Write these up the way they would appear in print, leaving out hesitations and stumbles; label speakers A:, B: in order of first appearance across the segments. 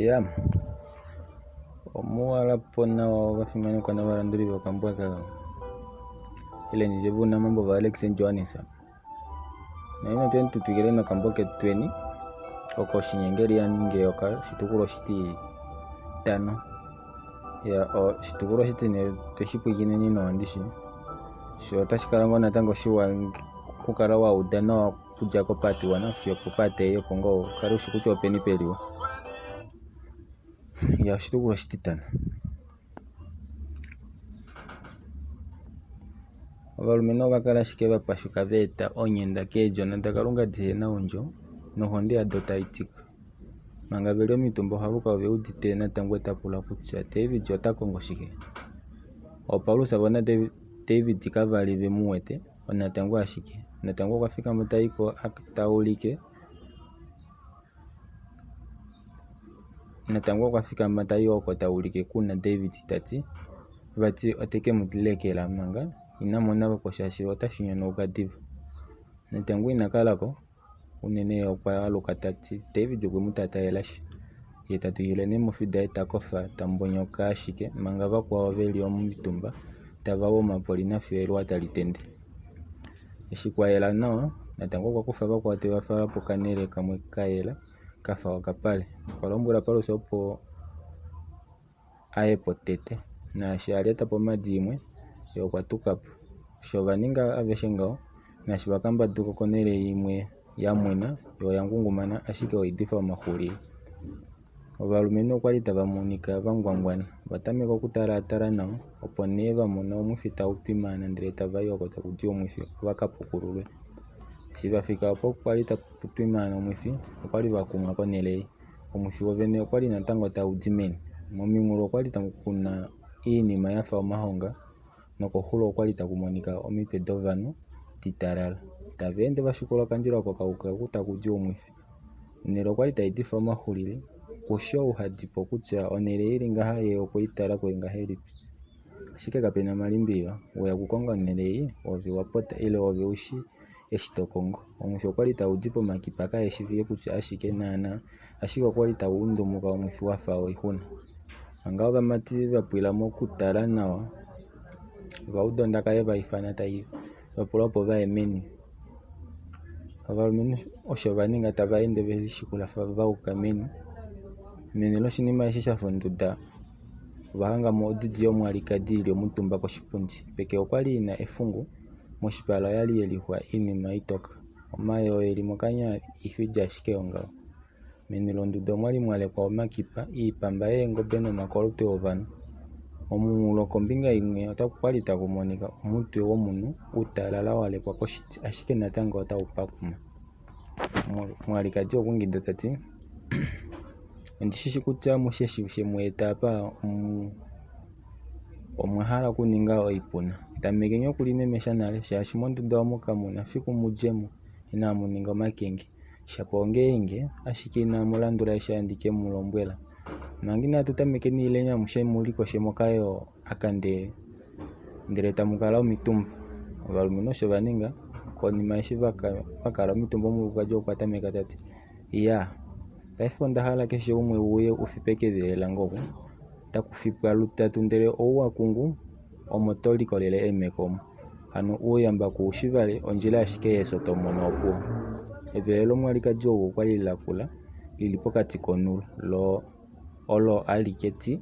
A: Ya omuwalapo nawa ovafimanekwa novalanduli vokambo aka ile nditye vounamambo vaAlex Johannes. Naino tweni tu twikile nokambo ketweni oko Shinyengeli ya ninga eyoka oshitukulwa oshititano. Ya oshitukulwa oshitine tweshi pwikineni nawa ndishi. Sho otashi kala ngoo natango shiwa okukala wa uda nawa okudja kopart 1 fiyo opopart ei opo ngoo ukale ushi kutya openi peliwa. Ya oshitukulwa oshititano. Ovalumenhu ova kala ashike va pashuka va eta onyenda keedjona daKalunga dihe na ondjo nohonde yado tai tika. Manga ve li omitumba ohaluka ove udite Natangwe ta pula kutya David ota kongo shike. OoPaulus vo naDavid kava li ve mu wete, oNatangwe ashike. Natangwe okwa fikama ta i ko ta ulike Natangwe okwa fikama ta i oko ta ulike kuna David ta ti vati ote ke mu lekela manga ina mona ko shaashi otashi nyonauka diva. Natangwe ina kala ko unene ye okwa aluka ta ti David okwe mu tataela shi ye ta twikile neemofi daye ta kofa ta mbonyoka ashike manga vakwao ve li omitumba tava u omapolina fiyo eluwa tali tende. Eshi kwa yela nawa, Natangwe okwa kufa vakwao te va twala pokanhele kamwe ka yela ka fa okapale. Okwa lombwela Paulus opo a ye po tete, naashi a lyata pomhadi imwe, ye okwa tuka po. Osho va ninga aveshe ngaho, naashi va kambaduka konhele imwe ya mwena, yo oya ngungumana, ashike oidifa omaxulilo. Ovalumenhu okwa li tava monika va ngwangwana. Ova tameka okutalaatala nawa, opo nee va mona omwifi tau twimaana ndele tava i oko taku di omwifi va ka pukululwe. Eshi va fika opo kwa li tapu twimaana omwifi, okwa li va kumwa konhele ei. Omwifi wovene okwa li natango tau di meni. Mominghulo okwa li ku na oinima ya fa omahonga nokoxulo okwa li taku monika omitwe dovanhu ditalala. Tava ende va shikula okandjila oko ka yuka oku taku di omwifi. Onhele okwali tai difa omaxulilo kushi ou hadipo kutya onhele ili ngaha ye okweyi talako ngahelipi. Ashike kapena omalimbililo weya okukonga onhele ei ove wapota ile ove ushi eshi tokongo. Omwifi okwali taudi pomakipa kaeshivike kutya ashike naana ashike okwali tau undumuka omwifi wafa oixuna. Manga ovamati vapwila mokutala nawa ova uda ondaka yevaifana tai vapula opo vaye meni. Ovalumenhu osho va ninga tava ende ve lishikula va yuka meni. Meni loshinima eshi sha fa onduda ova hanga mo odidi yomwalikadi ili omutumba koshipundi. Peke okwa li ina efungu, moshipala oyali ye lixwa oinima itoka. Omayoo eli mokanya oifidi ashike yongaho. Meni londuda omwali mwa lekwa omakipa, oipamba yeengobe nomakolotwe ovanhu. Momunghulo kombinga imwe okwali taku monika omutwe womunhu utalala wa lekwa koshiti ashike natango otau pakuma. Mwalikadi okwa ingida tati ondi shishi kutya amushe eshi shemu eta apa omwa hala okuninga oipuna. Tamekeni okulimemesha nale shaashi monduda omu kamuna fiku mudjemo inamu ninga omakenge. Shapo ongeenge ashike inamu landula eshi handi ke mu lombwela. Manga inatu tamekeni ileni amushe mu likoshe mokayoo aka ndele tamu kala omitumba. Ovalumenhu osho va ninga. Konima eshi va kala omitumba omukulukadi okwa tameka ta ti, Iyaa, paife onda hala keshe umwe u uye u fipe kevele lange oku. Taku fipwa lutatu ndele ou wa kungu omo to likolele eemheko omo. Hano ouyamba ku ushi vali ondjila ashike yefyo to mono opuwo. Evele lomwalikadi ou okwali lakula lili pokati konhulo loo olo alike ti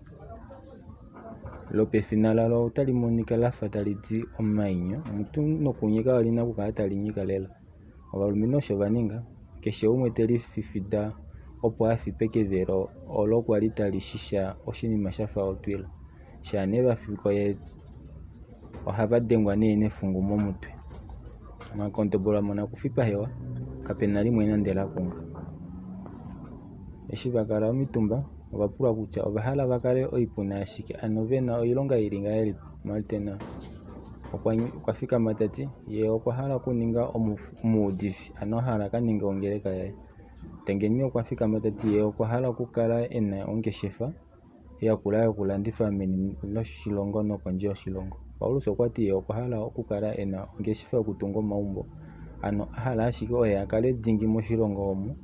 A: lopefina lalo otali monika lafa tali di omainyo mutu nokunyika olina okukala tali nyika lela. Ovalumenhu osho va ninga keshe umwe te lififida opo a fipe kevelo olo kwali tali shisha oshinima shafa otwila. Shaa nee va fiko ye ohava dengwa nee nefungu momutwe. Omakondombolo a mona okufipa hewa kapena limwe nande la kunga. Eshi va kala omitumba ova pulwa kutya ova hala va kale oipuna yashike ano ve na oilonga ili ngahelipi. Martin okwa fikama ta ti ye okwa hala okuninga omuudifi ano a hala a ka ninge ongeleka yaye. Tengeni okwa fikama ta ti ye okwa hala okukala e na ongeshefa yakula yokulandifa meni loshilongo nokondje yoshilongo. Paulus okwa ti ye okwa hala okukala e na ongeshefa yokutunga omaumbo, ano a hala ashike oye a kale dingi moshilongo omu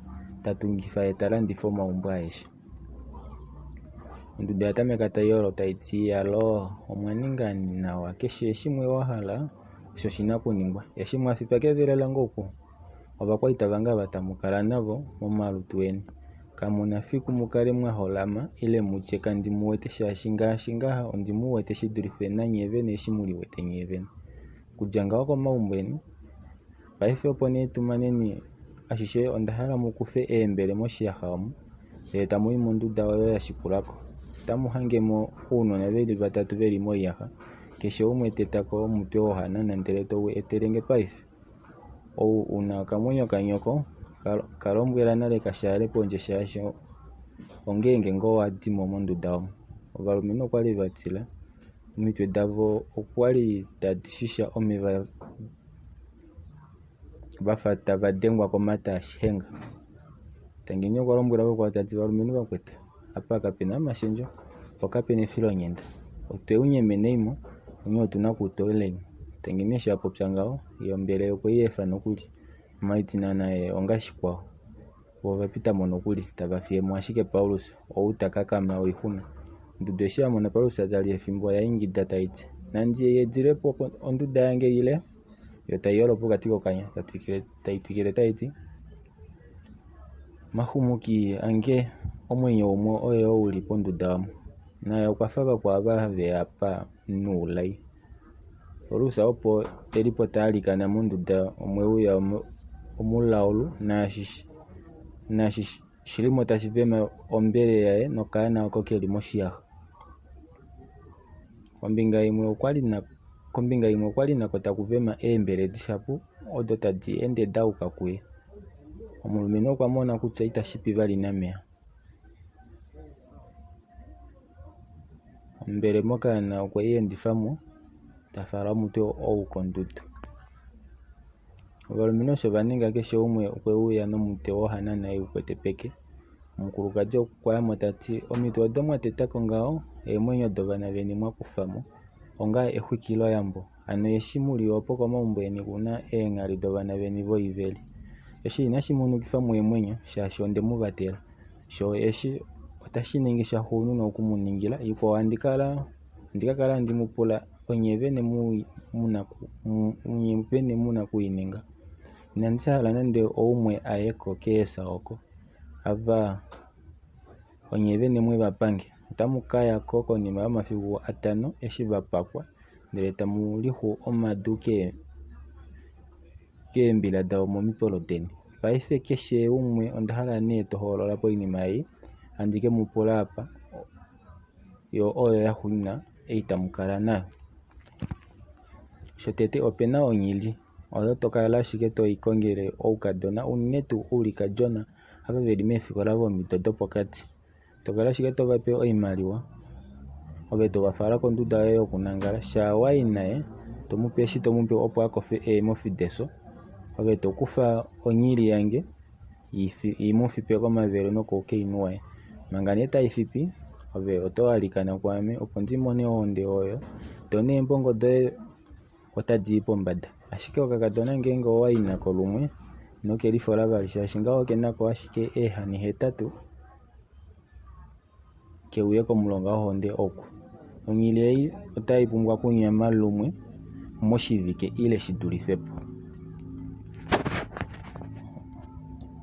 A: ta tungifa ye ta landifa omaumbo aeshe. Onduda oya tameka tai yolo tai ti, Iyaloo, omwa ninga nawa, keshe shimwe wa hala osho shi na okuningwa. Eshi mwa fipa kevele lange oku, ovakwaita vange ava tamu kala navo momalutu eni. Kamu na fiku mu kale mwa holama ile mu tye kandi mu wete shaashi ngaashi ngaha ondi mu wete shi dulife nanye vene eshi mu liwete nyee vene. Okudja ngaho komaumbo eni, paife opo nee tu maneni ashishe onda hala mu kufe eembele moshiyaxa omu ndele tamu i monduda oyo ya shikula ko. Otamu hange mo ounona ve li vatatu ve li moiyaxa, keshe umwe teta ko omutwe wohanana ndele to u etele nge paife. Ou u na okamwenyo kanyoko ka lombwela nale ka shaale pondje shaashi ongeenge ngoo wa di mo monduda omo. Ovalumenhu okwa li va tila, omitwe davo okwa li tadi shisha omeva va fa tava dengwa komata ashihenga. Tangeni okwa lombwela vakwao ta ti, Valumenhu vakwetu, apa kape na omashendjo po kape na efilonghenda. Otwe u nyemenei mo, onghee otu na okuutoolei mo. Tangeni eshi a popya ngaho, ye ombele okwe i efa nokuli. Martina naye onga shikwao. Vo ova pita mo nokuli, tava fiye mo ashike Paulus, ou ta kakama oixuna. Onduda eshi ya mona Paulus ta li efimbo oya ingida tai ti, Nandi edile po onduda yange ile? Yo tai yolo pokati kokanya, tai twikile tai ti, Mahumuki ange, omwenyo umwe oye ou u li ponduda omo. Naye okwa fa vakwao ava have ya apa noulai. Paulus opo e li po ta alikana monduda omwe uya omulaulu naashi shi li mo tashi vema ombele yaye nokaana oko ke li moshiyaxa. Kombinga imwe okwa li nako taku vema eembele dihapu odo tadi ende da yuka kuye. Omulumenhu okwa mona kutya itashi pi vali nameya. Ombele mokaana okwe i endifa mo, ta fala omutwe ou kondudu. Ovalumenhu osho va ninga keshe umwe okwe uya nomutwe wohanana e u kwete peke. Omukulukadi okwa ya mo ta ti, Omitwe odo mwa teta ko ngaho, eemwenyo dovana veni mwa kufa mo onga exwikiloyambo. Hano eshi mu li opo komaumbo eni ku na eenghali dovana veni voiveli. Eshi inashi mu nukifa mo eemwenyo, shaashi onde mu vatela. Sho eshi otashi ningi shaxuuninwa oku mu ningila, ikwao handi kala handi ka kala handi mu pula onye vene mu na oku i ninga. Inandi hala nande oumwe a ye ko keesa oko. Ava onye vene mwe va pange. Otamu ka ya ko konima yomafiku atano eshi va pakwa, ndele tamu lixu omadu keembila davo momipolo deni. Paife keshe umwe onda hala nee to hoolola poinima ei handi ke mu pula apa, yo oyo yaxuuninwa ei tamu kala nayo. Shotete ope na onyili oyo to kala ashike to i kongele oukadona unene tuu oulikadjona ava ve li meefikola vomido dopokati. To kala ashike to va pe oimaliwa ove to va fala konduda yoye yokunangala. Shaa wa i naye to mu pe eshi to mu pe opo a kofe eemofi defyo. Ove to kufa onyili yange i mu fipe komavele nokoukainhu waye. Manga nee tai fipi ove oto alikana kwaame opo ndi mone ohonde oyo do neembongo doye otadi i pombada. Ashike okakadona ngeenge owa i nako lumwe ino ke lifola vali shaashi ngaho oke na ko ashike eehani hetatu ke uye komulonga wohonde oku. Onhili ei otai pumbwa okunyama lumwe moshivike ile shi dulife po.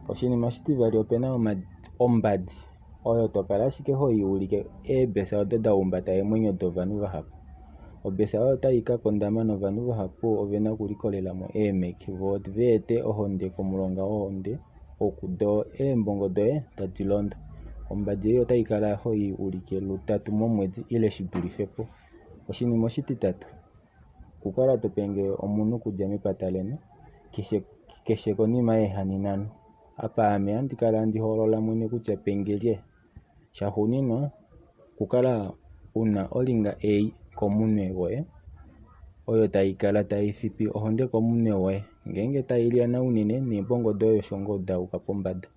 A: Oshinima oshitivali ope na ombadi oyo to kala ashike ho i ulike eebesa odo da humbata eemwenyo dovanhu vahapu. Obesa oyo otai ka kondama novanhu vahapu ove na okulikolela mo eemeke voo va ete ohonde komulonga wohonde oku doo eembongo doye tadi londo. Ombadi ei otai kala ho i ulike lutatu momwedi ile shi dulife po. Oshinima oshititatu, okukala to penge omunhu okudja mepata leni keshe konima yeehani nhano. Apa ame handi kala handi hoolola mwene kutya penge lye. Shaxuuninwa, okukala u na olinga ei komunwe woye oyo tai kala tai fipi ohonde komunwe woye. Ngeenge tai lyana unene neembongo doye osho ngoo da yuka pombada.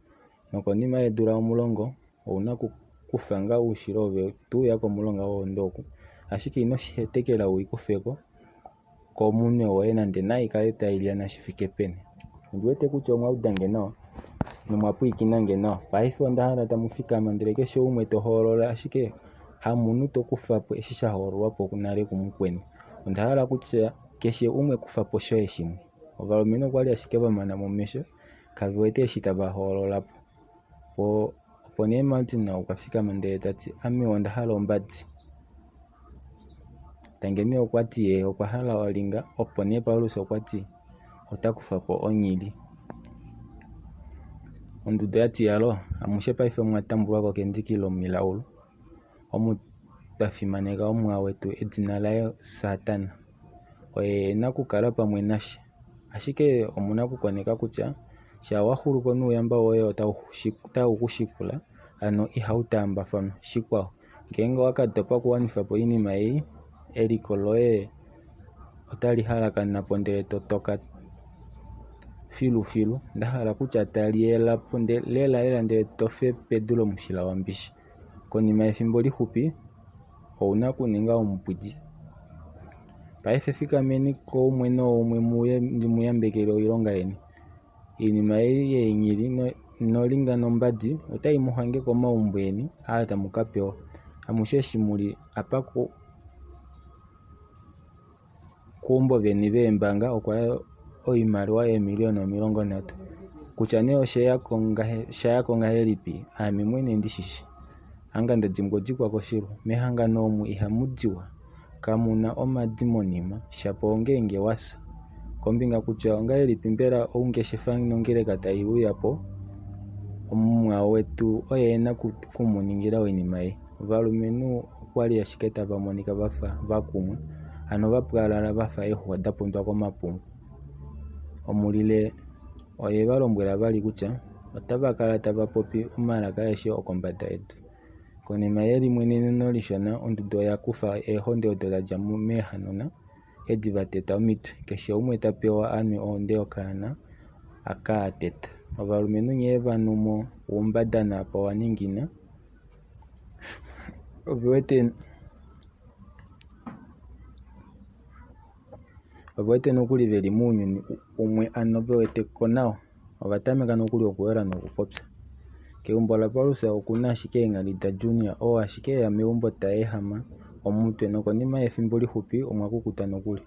A: Nokonima yeedula 10 ou na okukufa ngaa oushilo ove to uya komulonga wohonde oku, ashike ino shi hetekela u i kufe ko komunwe woye nande nai kale tai lyana shi fike peni. Ondi wete kutya omwa uda nge nawa nomwa pwilikina nge nawa. Paife onda hala tamu fikama ndele keshe umwe to hoolola ashike. Hamunhu to kufa po eshi sha hoololwa po nale kumukweni. Onda hala kutya keshe umwe kufa po shoye shimwe. Ovalumenhu okwa li ashike va mana mo omesho, kave wete eshi tava hoolola po. Opo nee Martin okwa fikama ndele ta ti, Ame onda hala ombadi. Tangeni okwa ti ye okwa hala olinga, opo nee Paulus okwa ti ota kufa po onyili. Onduda ya ti yalo, amushe paife omwa tambulwa ko kendiki lomilaulu. Omu twa fimaneka Omuwa wetu edina laye Satana. Oye e na okukala pamwe nashe. Ashike omu na okukoneka kutya sha wa xulu ko nouyamba woye otau ku shikula, hano ihau taambafanwa. Shikwao, ngeenge owa ka dopa okuwanifa po oinima ei, eliko loye otali halakana po ndele to toka filufilu, nda hala kutya tali yela po lelalela ndele to fe pedu lomushila wambishi. Konima yefimbo lixupi, ou na okuninga omupwidi. Paife fikameni kooumwe nooumwe mu uye ndi mu yambekele oilonga yeni. Oinima ei yeenyili nolinga nombadi otai mu hange komaumbo eni aa tamu ka pewa. Amushe eshi mu li apa keumbo veni veembanga okwa ya oimaliwa yeemiliyona 30. Kutya nee osha ya ko ngahelipi aame mwene ndi shi shi. Hanga nda dimbwa odikwa koshilwa. Mehangano omu ihamu diwa. Kamu na omadi monima, shapo ongeenge wa fya. Kombinga kutya ongahelipi mbela oungeshefa nongeleka tai uya po, omumwa wetu oye e na oku mu ningila oinima ei. Ovalumenhu okwa li ashike tava monika va fa va kumwa, hano va pwaalala va fa eexuwa da pondwa komapungu. Omulile oye va lombwela vali kutya otava kala tava popi omalaka aeshe okombada yedu. Konima yelimweneneno lishona, onduda oya kufa eehonde odo da dja meehanona edi va teta omitwe. Keshe umwe ta pewa a nwe ohonde yokaana aka a teta. Ovalumenhu nghee va nu mo oumbada naapa wa ningina. Ove wete nokuli ve li mounyuni umwe ano ve wete ko nawa. Ova tameka nokuli okuyola nokupopya. Keumbo laPaulus oku na ashike eenghali daJunia oo ashike e ya meumbo ta ehama omutwe nokonima yefimbo lixupi omwa kukuta nokuli.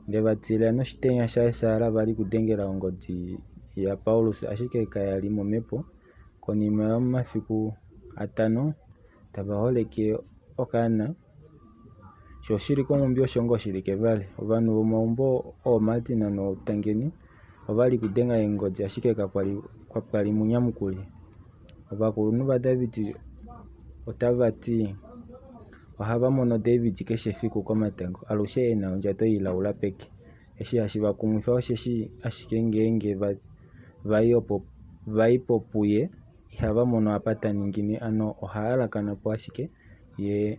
A: Ndevatila noshitenya shaye Saara va li kudengela ongodi yaPaulus ashike kaya li momhepo. Konima yomafiku atano tava holeke okaana. Sho shili konghumbi osho ngoo shili kevale. Ovanhu vomaumbo ooMartin nooTangeni ova li kudenga eengodi ashike kapwa li munyamukuli. Ovakulunhu vaDavid otava ti ohava mono David keshe efiku komatango, alushe e na ondjato ilaula peke. Eshi hashi va kumwifa osheshi ashike ngeenge va i po puye ihava mono apa ta ningine ano oha halakana po ashike yee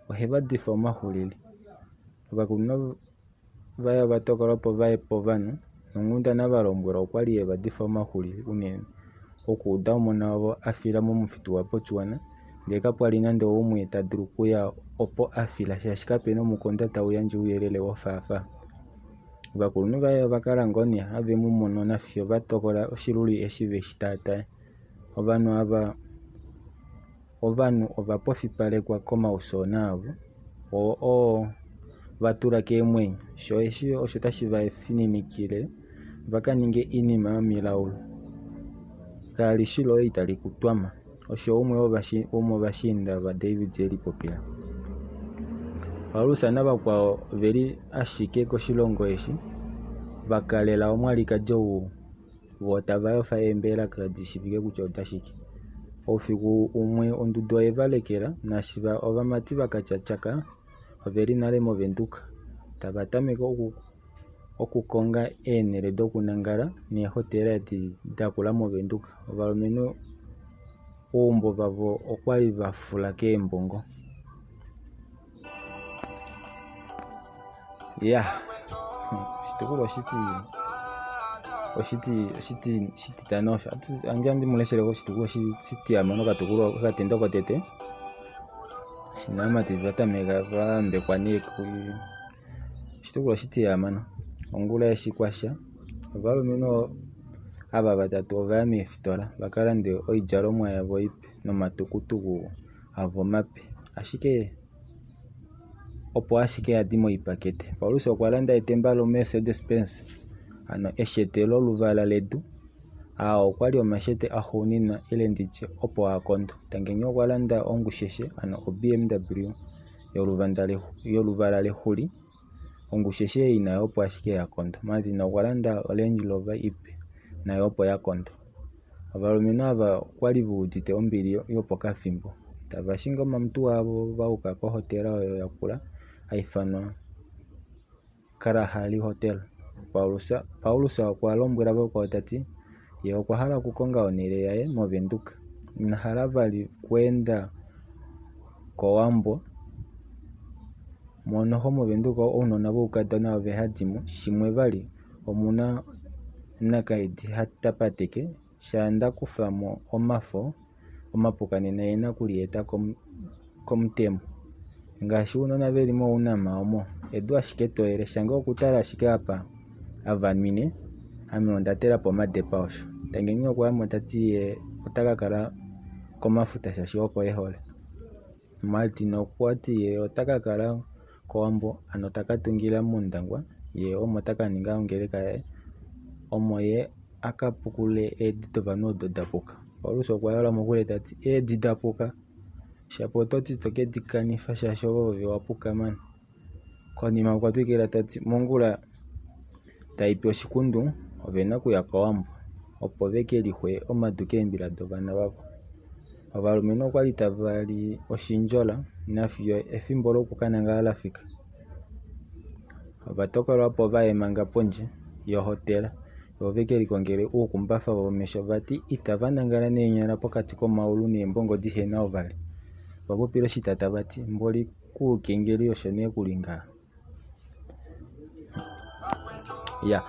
A: ohe va difa omaxulili. Ovakulunhu vaye ova tokola opo vaye povanhu nonghundana va lombwelwa okwa li ye va difa omaxulili unene okuuda omona wavo a fila momufitu waBotswana ndee kapwa li nande oumwe ta dulu okuya opo a fila shaashi kapena omukonda tau yandje ouyelele wofaafaa. Ovakulunhu vaye ova kala ngoo nee have mu mono nafiyo va tokola oshiluli eshi veshi taataya. Ovanhu ava ovanhu ova pofipalekwa komausoona avo oo va tula keemwenyo sho eshi osho tashi va fininikile va ka ninge oinima yomilaulu. Kali shi loye itali ku twama, osho umwe womovashiinda vaDavid e lipopila. Paulus navakwao ove li ashike koshilongo eshi va kalela omwalikadi ou Vo tava yofa eembelela kadi shiivike kutya odashike. Oufiku umwe ondudu oye va lekela naashi ovamati va ka tya tyaka ove li nale mOvenduka tava tameke okukonga eenhele dokunangala neehotela edi da kula mOvenduka. Ovalumenhu oumbo vavo okwa li va fula keembongo. Ya oshitukulwa oshititano osho. Ohandi mu leshele oshitukulwa oshitihamano okatukulwa okatendo kotete. Shinamati va tameka va yambekwa nee oshitukulwa oshitihamano. Ongula eshi kwasha ovalumenhu ava vatatu ova ya meefitola va ka lande oidjalomwa yavo ipe nomatukutuku. avo mape. Ashike opo ashike ya di moipakete. Paulus okwa landa etemba loMercedes Benz, hano eshete loluvala ledu. Aa okwa li omashete axuuninwa ile nditye opo a kondo. Tangeni okwa landa ongusheshe hano oBMW yoluvala lexuli. Ongusheshe ei nayo opo ashike ya kondo. Martin okwa landa oRange Rover ipe nayo opo ya kondo. Ovalumenhu ava okwa li ve udite ombili yopokafimbo. Tava shingi omamutuwa avo va yuka kohotela oyo yakula hai ifanwa Kalahari Hotel. Paulus okwa lombwela vakwao ta ti ye okwa hala okukonga onhele yaye mOvenduka. Ina hala vali okweenda kOwambo. Monoho mOvenduka ounona voukadona ove hadimo. Shimwe vali omuna nakaidi ta pateke shaa nda kufa mo omafo omapuka nena ena okulieta komutemo. Ngaashi ounona veli moUnam omo edu ashike toyele shange okutala ashike apa ava nwine ame onda tela po omadepa osho. Tangeni okwa yamo tati ye ota ka kala komafuta shaashi oko e hole. Martin okwa ti ye ota ka kala kOwambo hano ta ka tungila mOndangwa ye omo ta ka ninga ongeleka yaye omo ye a ka pukule eedi dovanhu odo da puka. Paulus okwa yola mokule ta ti eedi da puka shapo oto ti to ke di kanifa shaashi ove owa puka mani. Konima okwa twikila ta ti mongula taipi oshikundu ovena okuya kOwambo opo veke lixwe omadu keembila dovana vavo. Ovalumenhu okwali tava li oshindjola nafiyo efimbo lokukanangala la fika. Ova tokola opo vaye manga pondje yohotela vo veke likongele uukumbafa vomesho vati itava nangala neenyala pokati komaulu neembongo dihena ovali. Ova popila oshitata vati mboli kuukengeli osho nee kuli ngaha. Ya,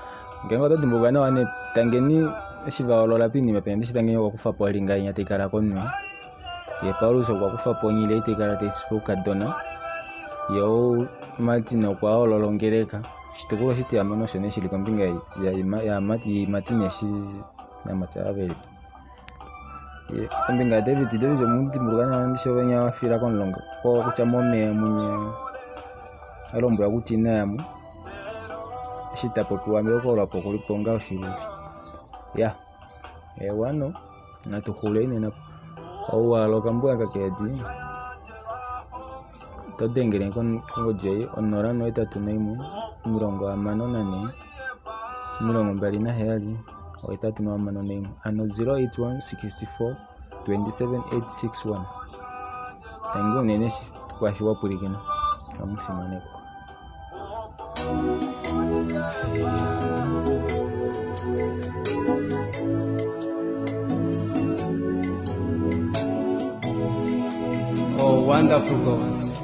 A: ngeenge oto dimbuluka nawa nee Tangeni eshi va hoolola poinima penya ndishi Tangeni okwa kufa po olinga inya tai kala komunwe. Ye Paulus okwa kufa po onyile ei tai kala tai fi poukadona. Ye ou Martin okwa hoolola ongeleka. Oshitukulwa oshitihamano osho nee shili kombinga yaMartin eshi naMartin ava veli kombinga yaDavid, David omu dimbuluka nawa ndishi ovenya wa fila komulonga kutya momeya munya a lombwelwa kutya ina yamo eshi ta popiwa mehokololo okuli po onga oshiluli. Ya eewa no natu xulei nena ou wa hala okambwa keedi oto dengele kongodi yoye 081 64 27 861 hano 081 64 27 861. Tangi unene kwaashi wa pwilikina omufimanekwa.
B: Oh, wonderful God.